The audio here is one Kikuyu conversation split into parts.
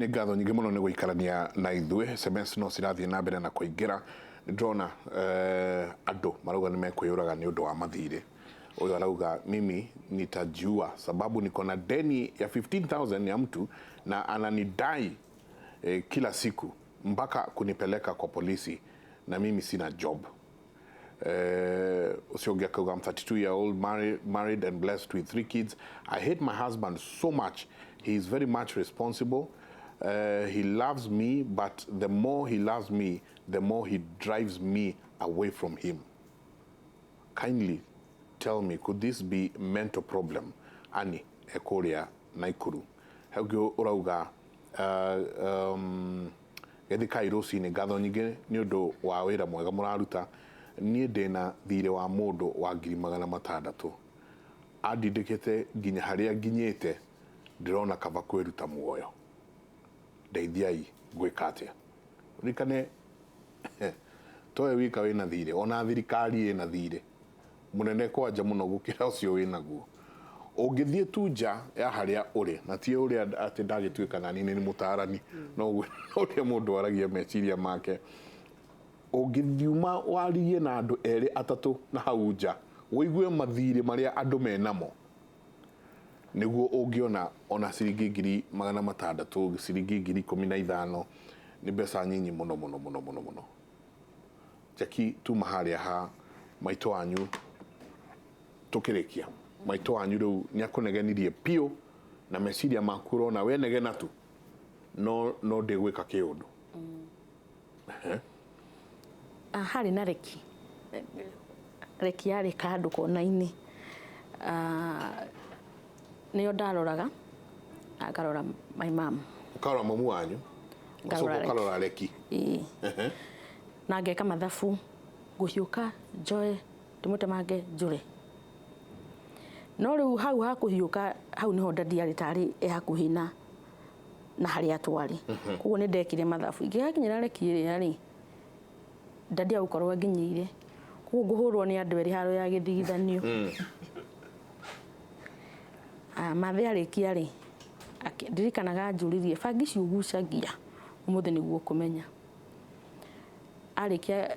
Nĩ ngatho nyingĩ mũno nĩ gũikarania na ithuĩ. SMS no cirathiĩ na mbere na kũingĩra. Nĩ ndĩrona andũ marauga nĩ mekwĩyũraga nĩ ũndũ wa mathirĩ. Ũyũ arauga, "Mimi nitajiua sababu niko na deni ya 15,000 ya mtu na ananidai kila siku mpaka kunipeleka kwa polisi na mimi sina job." Ũcio ũngĩ akauga, "I'm 32 year old, married and blessed with three kids. I hate my husband so much. He is very much responsible. He loves me, but the more he loves me, the more he drives me away from him. Kindly tell me, could this be mental problem?" Ani ekũrĩa Naikuru. He ũngĩ ũrauga, "Gĩthikai rũcinĩ, ngatho nyingĩ nĩ ũndũ wa wĩra mwega mũraruta. Niĩ ndĩna thirĩ wa mũndũ wa 600,000, andindĩkĩte nginya harĩa nginyĩte, ndĩrona kaba kwĩruta muoyo. Ndeithiai, ngwĩka atĩa?" Ririkane towe wika wĩna thirĩ, ona thirikari ĩna thirĩ mũnene kwanja mũno gũkĩra ũcio wĩnaguo. Ũngĩthiĩ tu nja ya harĩa ũrĩ, na ti ũrĩa atĩ ndagĩtuĩka nani nĩ mũtarani, no ũrĩa mũndũ aragia meciria make, ũngĩthiuma warie na andũ erĩ atatũ na hau nja, ũigue mathirĩ marĩa andũ menamo, nĩguo ũngĩona ona ciringi 600,000, ciringi 15,000 nĩ mbeca nyinyi mũno mũno mũno mũno mũno. Jackie, tuma harĩa ha maitũ wanyu tũkĩrĩkia. Maitũ wanyu rĩu nĩ akũnegenirie biũ na meciria maku ũrona wenegena tu no ndĩgwĩka kĩũndũ. Ah, harĩ na reki, reki yarĩ kandũ kona-inĩ. Ah, nĩyo ndaroraga na ngarora my mom. Ũkarora mamu wanyu, ũgacoka Ngarora reki. Ũkarora reki. Ĩĩ. Na ngeka mathabu, ngũhiũka njoe ndĩmũtemange njũre. No rĩu hau ha kũhiũka, hau nĩho daddy arĩ, tarĩ e hakuhĩ na harĩa twarĩ. Koguo nĩ ndekire mathabu, ingĩgakinyĩra reki ĩrĩa rĩ, daddy agũkorwo anginyĩire, koguo ngũhũrwo nĩ andũ erĩ haro ya gĩthigithanio. Ah, mathe arĩkia rĩ, ndirikanaga anjũririe, "Bangi ici ũgucagia ũmũthĩ nĩguo ũkũmenya." Arĩkia,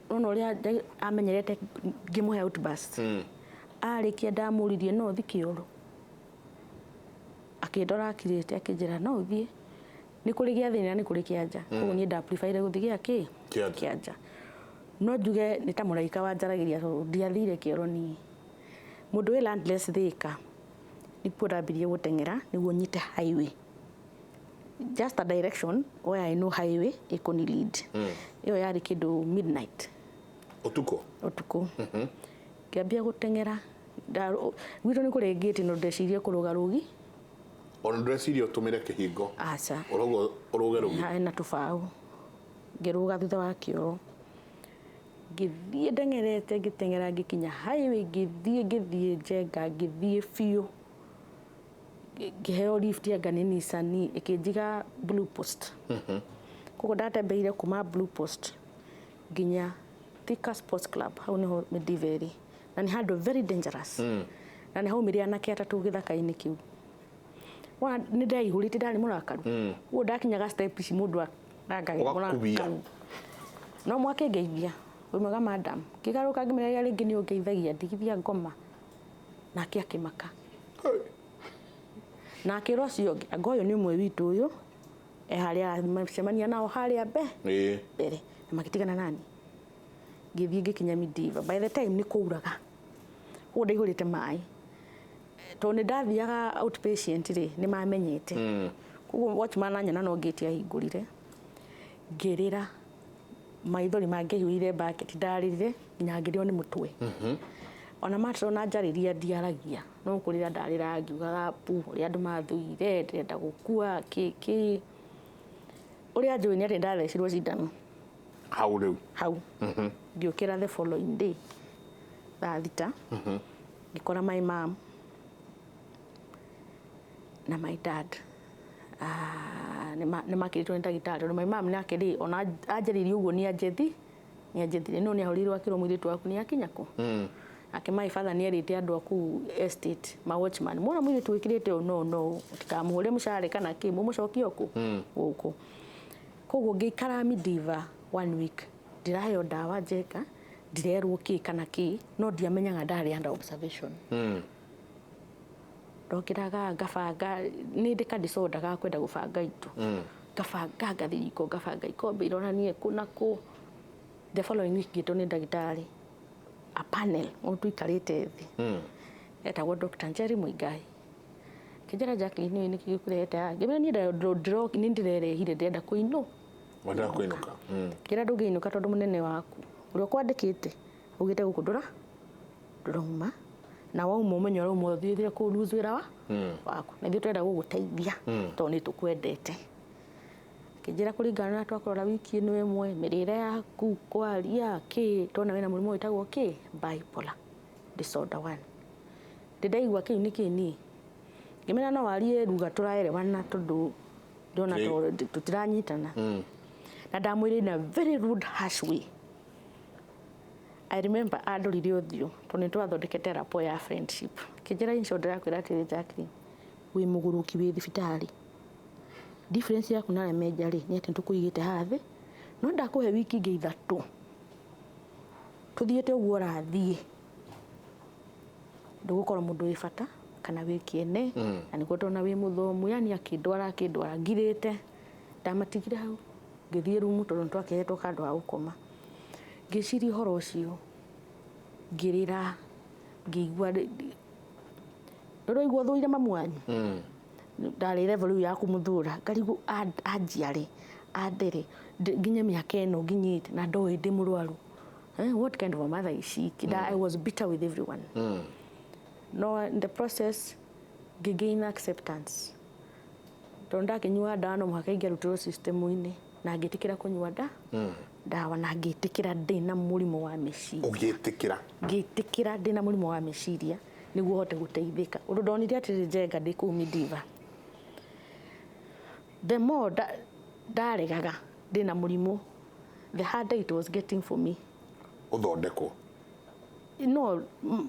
nona ũrĩa amenyerete ngĩmũhe outburst, arĩkia ndamũririe, "No ũthi kĩoro?" Akĩndora akirĩte, akĩnjĩra, "No ũthiĩ, nĩ kũrĩ gĩa thĩinĩ na nĩ kũrĩ kĩa nja." Koguo niĩ nda prefer gũthiĩ gĩa kĩ? Kĩa nja. Kĩa nja. No njuge nĩ ta mũraika wanjaragĩria, tondũ ndiathire kĩoro niĩ. Mũndũ wĩ landless Thĩka, nĩkuo ndambirie gũteng'era nĩguo nyite highway, just a direction where I know highway ĩkũni lead. Ĩyo yarĩ kĩndũ midnight. Ũtukũ. Ũtukũ. Ngĩambia gũteng'era. Gwitũ nĩ kũrĩ ngĩti, no ndecirie kũrũga rũgi. Ona ndũreciria ũtũmĩre kĩhingo? Aca. Ũrauga ũrũge rũgi. Hena tũbaũ, ngĩrũga thutha wa kĩoro, ngĩthiĩ ndeng'erete, ngĩteng'era ngĩkinya highway, ngĩthiĩ, ngĩthiĩ Njenga, ngĩthiĩ biũ. Ngĩheo lift anga nĩ Nissan, ĩkĩnjiga Blue Post. Koguo ndatembeire kuma Blue Post nginya Thika Sports Club, hau nĩho Mediva ĩrĩ, na nĩ handũ very dangerous, na nĩ haumire anake atatũ gĩthaka-inĩ kĩu. Wona nĩ ndeihũrĩte, ndarĩ mũrakaru, ũguo ndakinyaga step ici mũndũ arangagĩra. Ũgakubia. Mũrakaru no mwakĩngeithia, "Wĩ mwega, madam?" Ngĩgarũka ngĩmenya rĩngĩ nĩ ũngeithagia, ndigithia ngoma nake akĩmaka na akĩra ũcio ũngĩ, "Anga ũyũ nĩ ũmwe witũ, ũyũ e harĩa macemania nao harĩa mbere." Na magĩtigana nani, ngĩthiĩ ngĩkinya Midiva. By the time nĩ kũuraga, ũguo ndaihũrĩte maĩ, tondũ nĩ ndathiaga outpatient rĩ, nĩ mamenyete. Koguo watchman anyona no gate ahingũrire, ngĩrĩra maithori mangĩaihũrire bucket. Ndarĩrire nginya ngĩrĩo nĩ mũtwe. Ona matrona njarĩria, ndiaragia, no kũrĩra ndarĩra, ngiugaga pu ũrĩa andũ mathũire, ndĩrenda gũkua kĩ ũrĩa njũĩ nĩ atĩ ndathecirwo cindano. Hau rĩu? Hau. Ngĩũkĩra the following day thaa 6, ngĩkora my mom na my dad. Ah, nĩ makĩrĩtwo nĩ ndagĩtarĩ, tondũ my mom nake rĩ, ona anjarĩirie ũguo nĩ anjethire, no nĩ ahũrĩirwo akĩrwo, "Mũirĩtu waku nĩ akinya kũ?" Nake my father nĩ erĩte andũ a kũu estate, ma watchman, mwana mũirĩtu wĩkĩrĩte ũũ no no mũtikamũhũre mũcare kana kĩ, mũmũcokie kũ gũkũ. Koguo ngĩikara Midiva one week, ndiraheo ndawa njeka, ndirerwo kĩ kana kĩ, no ndiamenyaga ndarĩ under observation. Ndokĩraga ngabanga, nĩ ndĩ ka disorder ga kwenda gũbanga indo, ngabanga, ngathiĩ riko ngabanga ikombe ironanie kũ na kũ. The following week ngĩtwo nĩ ndagĩtarĩ, a panel ũũ tũikarĩte thĩ, etagwo Dr. Njeri Muigai. Kĩnjĩra, "Jacqueline, nĩ nĩkĩ gĩkũrehete haha?" Ngĩmwĩra, "Niĩ nĩ ndĩrerehire, ndĩrenda kũinũ." Wenda kũinũka. Kĩra, "Ndũngĩinũka tondũ mũnene waku ũrĩa ũkwandĩkĩte augĩte gũkũ ndũrauma, na wauma ũmenye ũrauma ũthiĩte kũ lose wĩra wa waku, na ithuĩ tũrenda gũgũteithia tondũ nĩ tũkwendete." Kĩnjĩra, "Kũringana na twakũrora wiki ĩno ĩmwe, mĩrĩre yaku, kwaria kĩ, tuona wĩna mũrimũ wĩtagwo kĩ, bipolar disorder one." Ndĩndaigua kĩu nĩ kĩ niĩ. Ngĩmera, "No warie ruga tũraerewana, tondũ ndĩrona tũtiranyitana." Na ndamwĩrire in a very rude, harsh way. I remember andorire ũthiũ tondũ nĩ twathondekete rapport ya friendship. Kĩnjĩra, "In short, ndĩrakwĩra atĩrĩ Jacqueline, wĩ mũgũrũki wĩ thibitarĩ. Difference yaku na arĩa menja rĩ nĩ atĩ nĩtũkũigĩte haha thĩ, no ndakũhe wiki ingĩ 3 tũthiĩte ũguo ũrathiĩ, ndũgũkorwo mũndũ wĩ bata kana wĩ kĩene, na nĩguo ndona wĩ mũthomu." Yani akĩndwara akĩndwara ngirĩte. Ndamatigire hau, ngĩthiĩ rumu tondũ nĩtwakĩhetwo kandũ ha gũkoma. Ngĩciria ũhoro ũcio, ngĩrĩra, ngĩigua ndũraigua ũthũire mamu wanyu. Ndarĩ level rĩu ya kũmũthũra, ngarigwo anjiare andere nginye mĩaka ĩno nginyĩte na ndoĩ ndĩ mũrwaru. What kind of a mother is she? I was bitter with everyone. No in the process ngĩgain acceptance tondũ ndakĩnyua ndawa no mũhaka ingĩarutirwo system-inĩ, na ngĩtĩkĩra kũnyua ndawa na ngĩtĩkĩra ndĩna mũrimũ wa meciria. Ũgĩtĩkĩra. Ngĩtĩkĩra ndĩna mũrimũ wa meciria nĩguo hote gũteithĩka. Ũndũ ndonire atĩrĩ, Njenga, ndĩ kũu Midiva, the more ndaregaga ndĩna mũrimũ, the harder it was getting for me. Ũthondekwo. No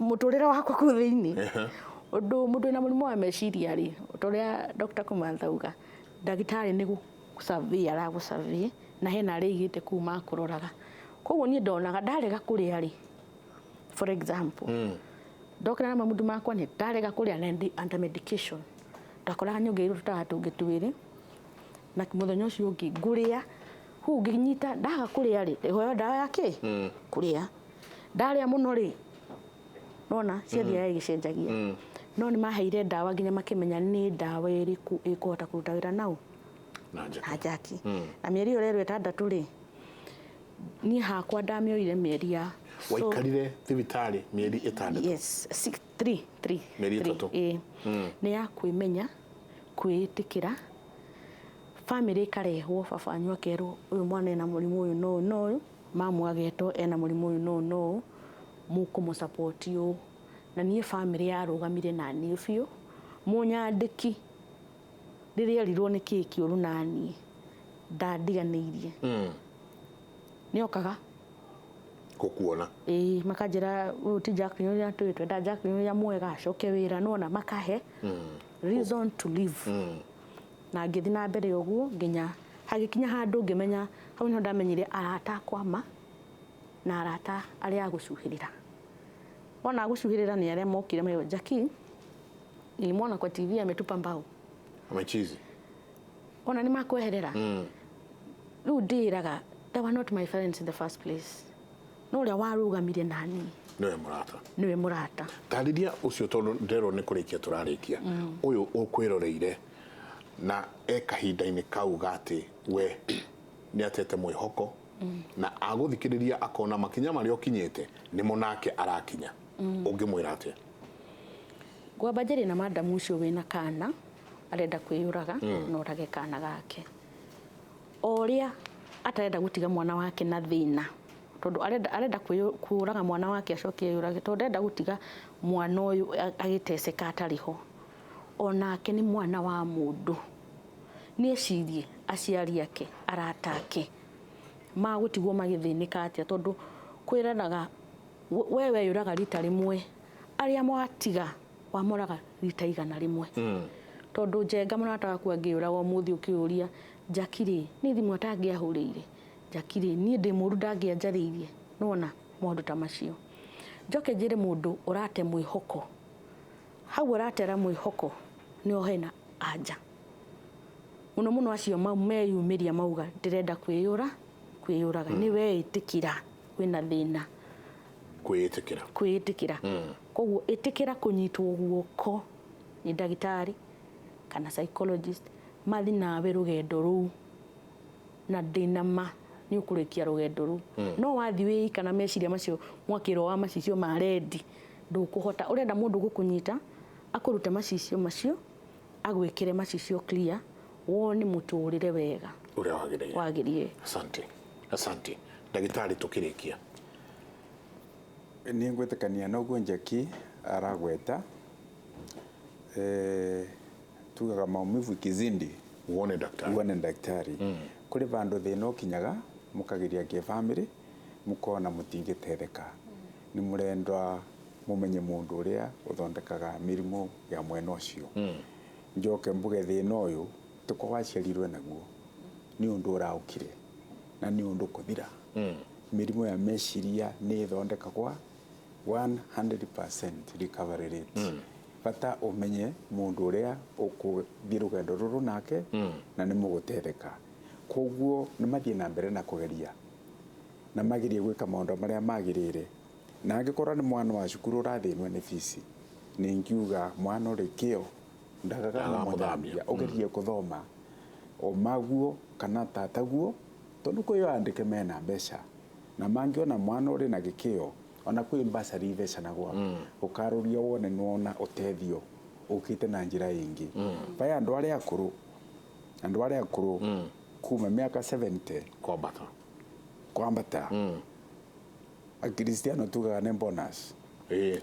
mũtũrĩre wakwa kũu thĩinĩ, ũndũ mũndũ wĩna mũrimũ wa meciria rĩ, ta ũrĩa Dr. Kumantha auga, ndagĩtarĩ nĩ gũsurvey aragũsurvey, na hena arĩa aigĩte kũu makũroraga. Koguo niĩ ndonaga ndarega kũrĩa rĩ, for example, ndokĩra na mamundu makwa, nĩ ndarega kũrĩa na ndĩ under medication, ndakoraga nyongereirwo tũtawa tũngĩ twĩrĩ, na mũthenya ũcio ũngĩ ngũrĩa huu ngĩnyita. Ndaga kũrĩa rĩ, ndĩhoyo ndawa ya kĩ kũrĩa. Ndarĩa mũno rĩ, nona ciathiaga igĩcenjagia. No nĩ maheire ndawa nginya makĩmenya nĩ ndawa ĩrĩkũ ĩkũhota kũruta wĩra nau na njaka. Na njaki na mĩeri ĩyo rerwo 6 rĩ, niĩ hakwa ndamĩoire mĩeri ya so- Waikarire thibitarĩ mĩeri 6? Yes, six, three, three. Mĩeri Three, 3. Ĩĩ. Nĩ ya kwĩmenya, kwĩĩtĩkĩra, bamĩrĩ ĩkarehwo, baba wanyu akerwo ũyũ mwana ena mũrimũ ũyũ no ũyũ no ũyũ, mamu agetwo ena mũrimũ ũyũ no ũyũ no ũyũ, mũkũmũ support ũũ. Na niĩ bamĩrĩ yarũgamire na niĩ biũ. Mũnyandĩki rĩrĩa erirwo nĩ kĩĩ kĩũru na niĩ, ndandiganĩirie, nĩ okaga gũkuona. Ĩĩ, makanjĩra, "Ũyũ ti Jacqueline ũrĩa tũĩ, twenda Jacqueline ũrĩa mwega acoke wĩra." Nona makahe reason to live, na ngĩthiĩ na mbere ũguo nginya hagĩkinya handũ ngĩmenya hau nĩho ndamenyire arata akwa ma na arata arĩa a gũcuhĩrĩra. Wona agũcuhĩrĩra nĩ arĩa mokire marĩ, "Jackie, nilimwona kwa TV ametupa mbao." Amechizi. Ona nĩ makweherera rĩu. Ndĩraga they were not my friends in the first place, no ũrĩa warũgamire nani nĩwe mũrata. Nĩwe mũrata. Tarĩria ũcio, tondũ nderwo nĩ kũrĩkia tũrarĩkia. Ũyũ ũkwĩroreire na e kahinda-inĩ kau gatĩ we nĩ atete mwĩhoko na agũthikĩrĩria akona makinya marĩa ũkinyĩte nĩmo nake arakinya, ũngĩmwĩra atĩa? Ngwamba njĩrĩ na madamu ũcio wĩna kana arenda kwĩyũraga, no orage kana gake, o ũrĩa atarenda gũtiga mwana wake na thĩna, tondũ arenda kũraga mwana wake acoke eyũrage, tondũ ndarenda gũtiga mwana ũyũ agĩteceka atarĩ ho. Onake nĩ mwana wa mũndũ, nĩ ecirie aciari ake, arata ake magũtigwo magĩthĩnĩka atĩa, tondũ kwĩranaga We weyũraga rita rĩmwe, arĩa mwatiga wamoraga rita 100. Tondũ Njenga mũrata waku angĩũraga ũmũthĩ ũkĩũria Jackie rĩ, nĩ thimũ atangĩahũrĩire, Jackie rĩ, niĩ ndĩ mũru ndangĩanjarĩirie. Nĩwona maũndũ ta macio. Njoke njĩre mũndũ ũrate mwĩhoko, hau ũratera mwĩhoko nĩho hena anja mũno mũno, acio meyumĩria mauga ndĩrenda kwĩyũraga. Nĩ weĩtĩkĩra wĩna thĩna. Kwĩĩtĩkĩra. Kwĩĩtĩkĩra. Koguo ĩtĩkĩra kũnyitwo guoko nĩ ndagĩtarĩ kana psychologist, mathi nawe rũgendo rũu, na ndĩna ma nĩ ũkũrĩkia rũgendo rũu. No wathiĩ wĩika na meciria macio mwakĩrwo wa macicio ma rendi, ndũkũhota. Ũrenda mũndũ gũkũnyita akũrute macicio macio, agwĩkĩre macicio clear, wone mũtũrĩre wega ũrĩa wagĩrĩire. Wagĩrĩire. Asante, asante ndagĩtarĩ. Tũkĩrĩkia. Nĩ ngwĩtĩkania na ũguo Jackie aragweta. Tugaga maumivu ikizidi uone daktari. Uone daktari. Kũrĩ vandũ thĩna ũkinyaga mũkageria kĩbamĩrĩ mũkona mũtingĩtetheka, nĩ mũrendwa mũmenye mũndũ ũrĩa ũthondekaga mĩrimũ ya mwena ũcio. Njoke mbuge thĩna ũyũ tũko waciarirwe naguo, nĩ ũndũ ũraũkire na nĩ ũndũ kũthira. Mĩrimũ ya meciria nĩ ĩthondekagwa 100% recovery rate. Bata ũmenye mũndũ ũrĩa ũkũthiĩ rũgendo rũrũ nake na nĩ mũgũtetheka. Koguo nĩ mathiĩ na mbere na kũgeria na magerie gwĩka maũndũ marĩa magĩrĩire, na angĩkorwo nĩ mwana wa cukuru ũrathĩnwo nĩ bici, nĩ ngiuga mwana ũrĩ kĩo ndagaga Ndagaga mũthambia, ũgerie kũthoma o maguo kana tataguo, tondũ kwĩ andĩke mena mbeca na mangĩona mwana ũrĩ na gĩkĩo, ona kwĩ mbasari ibecanagwa, ũkarũria wone nĩwona ũtethio ũkĩte na njĩra ĩngĩ. Baya andũ arĩa akũrũ, andũ arĩa akũrũ kuma mĩaka 70 kwambata. Kwambata, akristiano tugaga nĩ bonus.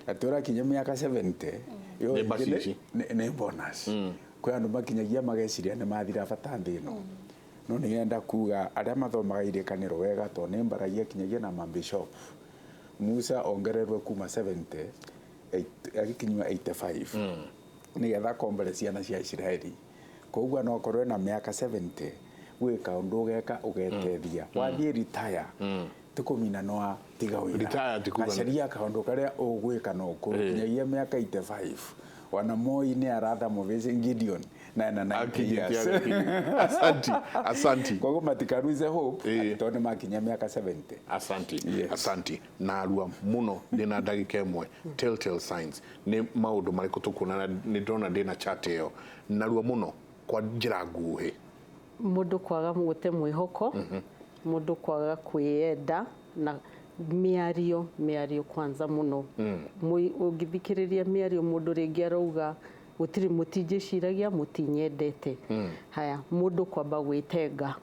Atĩ ũrakinya mĩaka 70 ĩyo Nĩ ĩngĩ bacici. Nĩ bonus. Kwĩ andũ makinyagia mageciria nĩ mathira bata thĩ ĩno, no nĩngenda kuga arĩa mathomaga irĩkanĩro wega, tondũ nĩ mbaragia kinyagia na mabishop Musa ongererwe kuma 70 agĩkinyua 85 nĩgetha akombere ciana cia Isiraeli. Koguo no akorwo na mĩaka 70 gwĩ kaũndũ ũgeka ũgetethia, wathiĩ retire tikũmina no tiga wĩra. Retire ti kuga gacaria kaũndũ karĩa ũgwĩka no ũkũrũ kinyagia mĩaka 85. Wana Moi nĩ aratha mũbĩci Gideon na ena 90 Akinyĩte years. Asanti, asanti. Koguo matikaruze hope tondũ nĩ makinya mĩaka 70. Asanti. Yes. Asanti narua muno, ndina ndagĩka ĩmwe. Telltale signs nĩ maũndũ marĩkũ tũkuona? Na nĩ ndĩrona ndĩna chat ĩyo narua mũno kwa njĩra nguhĩ. Mũndũ kwaga gũte mwĩhoko, mũndũ kwaga kwĩyenda, na mĩario, mĩario kwanza mũno. Ũngĩthikĩrĩria mĩario, mũndũ rĩngĩ arauga gũtirĩ mũtinjĩciragia, mũtinyendete. Haya, mũndũ kwamba gwĩtenga,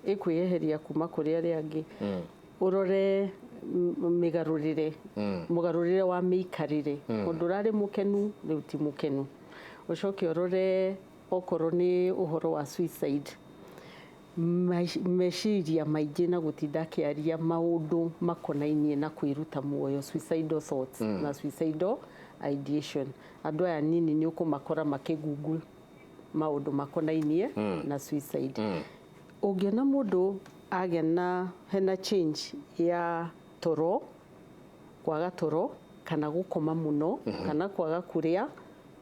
ĩkwĩyeheria kuma kũrĩ arĩa angĩ. Ũrore mĩgarũrĩre, mũgarũrĩre wa mĩikarĩre, mũndũ ũrarĩ mũkenu rĩu ti mũkenu. Ũcoke ũrore okorwo nĩ ũhoro wa suicide, meciria maingĩ na gũtinda akĩaria maũndũ makonainie na kwĩruta muoyo, suicidal thoughts na suicidal ideation. Andũ aya nini nĩ ũkũmakora makĩgoogle maũndũ makonainie na suicide. Ũngĩona mũndũ agĩa na hena change ya toro, kwaga toro kana gũkoma mũno, kana kwaga kũrĩa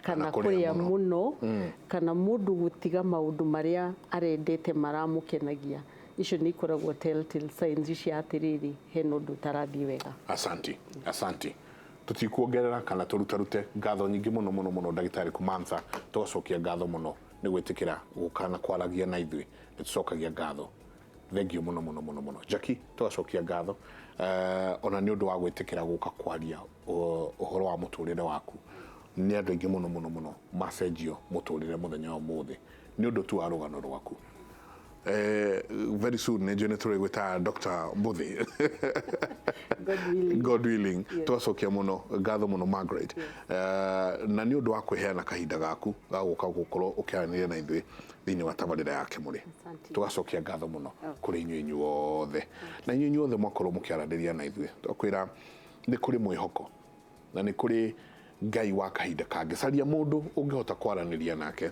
kana kana kũrĩa kũrĩa mũno. Mũno, kana mũndũ gũtiga maũndũ marĩa arendete maramũkenagia, icio nĩ ikoragwo telltale signs cia atĩrĩrĩ, hena ũndũ ũtarathiĩ wega. Asanti, asanti. Tutikuongerera kana tũrutarute. Ngatho nyingĩ mũno mũno mũno, ndagĩtarĩ Kumantha. Tũgacokia ngatho mũno nĩ gwĩtĩkĩra gũka na kwaragia na ithuĩ. Nĩ tũcokagia ngatho, thengio mũno mũno mũno mũno. Jackie, tũgacokia ngatho ona nĩ ũndũ wa gwĩtĩkĩra gũka kwaria ũhoro wa mũtũrĩre waku. Nĩ andũ aingĩ mũno mũno mũno macenjio mũtũrĩre mũthenya wa ũmũthĩ nĩ ũndũ tu wa rũgano rwaku. Very soon nĩ njũĩ nĩ tũrĩgwĩta Dr. Mbuthi. God willing. God willing. Tũgacokia mũno ngatho mũno, Margaret, na nĩ ũndũ wa kwĩheana kahinda gaku ga gũka gũkorwo ũkĩaranĩria na ithuĩ thĩinĩ wa tabarĩra ya Kĩmũrĩ. Asante. Tũgacokia ngatho mũno kũrĩ inyuĩ inyuothe, na inyuĩ inyuothe mwakorwo mũkĩaranĩria na ithuĩ, twakwĩra. Nĩ kũrĩ mwĩhoko na nĩ kũrĩ Ngai wa kahinda kangĩ. Caria mũndũ ũngĩhota kwaranĩria nake.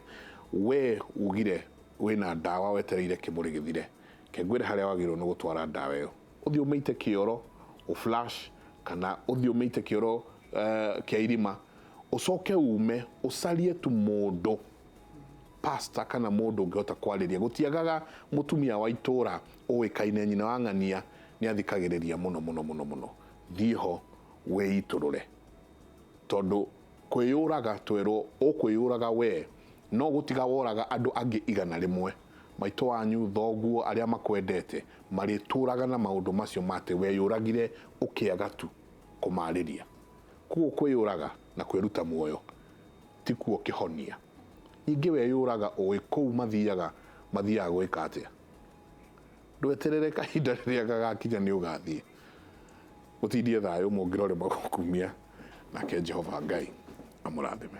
We ugire wĩna ndawa wetereire kĩmũrĩ gĩthire, ke ngwĩre harĩa wagĩrĩirwo nĩ gũtwara ndawa ĩyo. Ũthiĩ ũmĩite kĩoro, ũ flush, kana ũthiĩ ũmĩite kĩoro kĩa irima, ũcoke ume ũcarie tu mũndũ, pastor kana mũndũ ũngĩhota kwarĩria. Gũtiagaga mũtumia wa itũra ũĩkaine nyina wa ng'ania nĩ athikagĩrĩria mũno mũno mũno mũno. Thiĩ ho wĩitũrũre, tondũ kwĩyũraga twerwo ũkwĩyũraga we no gũtiga woraga andũ angĩ 100. Maitũ wanyu, thoguo, arĩa makwendete marĩtũraga na maũndũ macio matĩ weyũragire ũkĩaga tu kũmarĩria. Koguo kwĩyũraga na kwĩruta muoyo tikuo kĩhonia. Ningĩ weyũraga ũĩ kũu mathiaga mathiaga gwĩka atĩa? Ndweterere kahinda rĩrĩa gagakinya nĩ ũgathiĩ. Mũtindie thayũ mũngĩrore magũkumia, nake Jehova Ngai amũrathime.